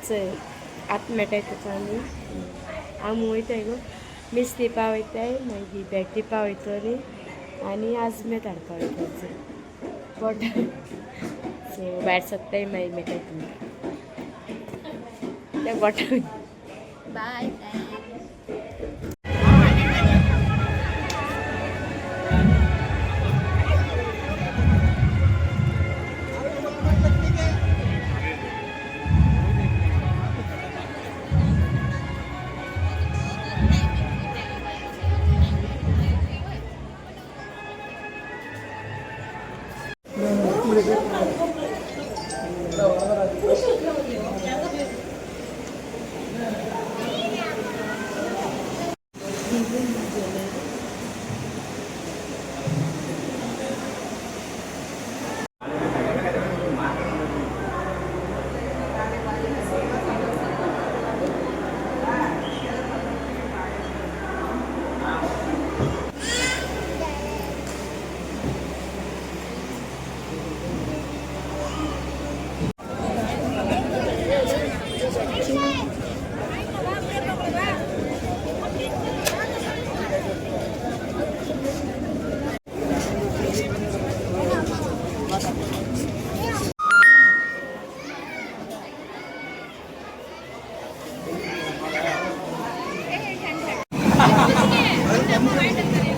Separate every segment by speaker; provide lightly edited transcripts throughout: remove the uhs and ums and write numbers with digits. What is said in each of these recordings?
Speaker 1: चल आतां मेळटाय तुका आमी. आमी वयताय गो मिस्त्री पावयताय, मागीर बॅटरी पावयतली आनी आजमेत हाडपा वयता पोटा. सो भायर सोदताय, मागीर मेळटाय तुमकां त्या बोटा.
Speaker 2: बाय.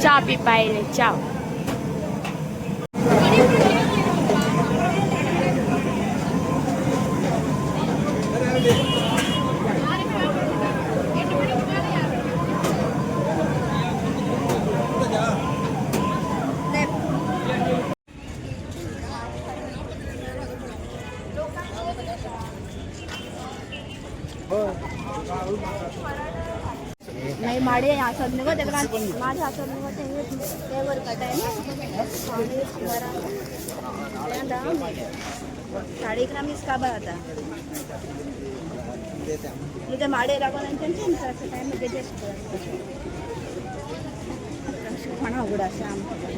Speaker 1: च्या पिपायले च्या.
Speaker 2: नाही, माडे असत न्हू गो तेका, माडे असत न्हू गो ते वर काटाय ना. 11:30 मीस काबार जाता. ते माडे लागून आनी तेंचे असं टायम एडजस्ट कोणा उगड आसा आमकां.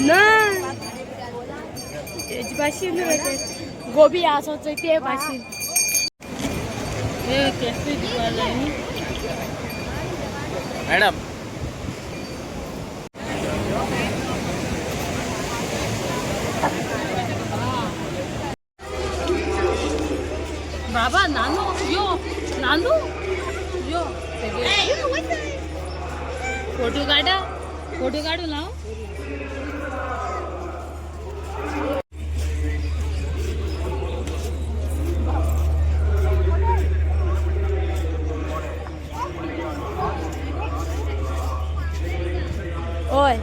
Speaker 1: ना तेजे भाशेन गोबी आसो ते भाशेन.
Speaker 3: मॅडम.
Speaker 4: बाबा, नानू यो, नानू यो. फोटो काढा, फोटो काढू ना.
Speaker 1: ओय.